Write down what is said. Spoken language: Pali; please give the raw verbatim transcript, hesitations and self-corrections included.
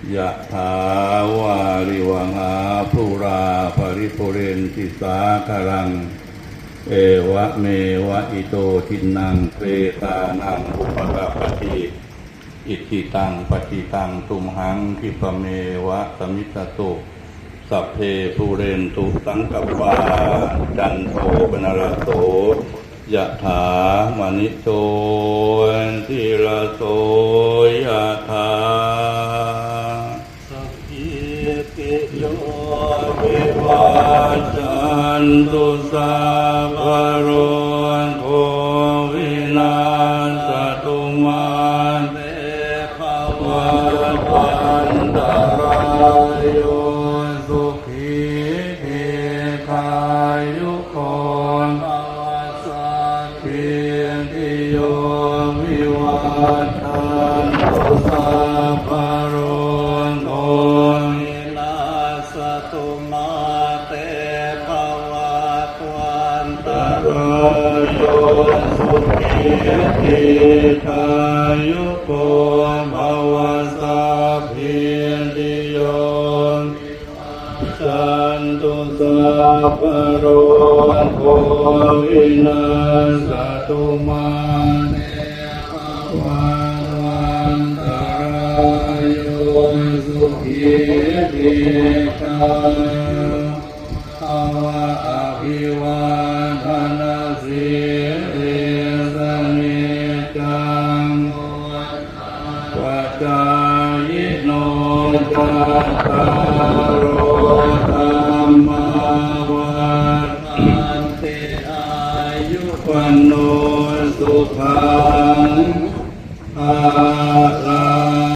Yathā vārivahā pūrā paripūrenti sāgaraṃ, evameva ito dinnaṃ petānaṃ upakappati. Icchitaṃ patthitaṃ tumhaṃ khippameva samijjhatu. Sabbe pūrentu saṅkappā, cando paṇṇaraso yathā, maṇi jotiraso yathā. Sabbītiyo vivajjantu, sabbarogo vinassatu, mā te bhavatvantarāyo, sukhī dīghāyuko bhava. Sabbītiyo vivajjantu, sabbarogo vinassatu, mā te bhavatvantarāyo, sukhī dīghāyuko bhava. Sabbītiyo vivajjantu, sabbarogo vinassatu, mā te bhavatvantarāyo, sukhī dīghāyuko bhava. Abhivādanasīlissa niccaṃ vuḍḍhāpacāyino, cattāro dhammā vaḍḍhanti: āyu vaṇṇo sukhaṃ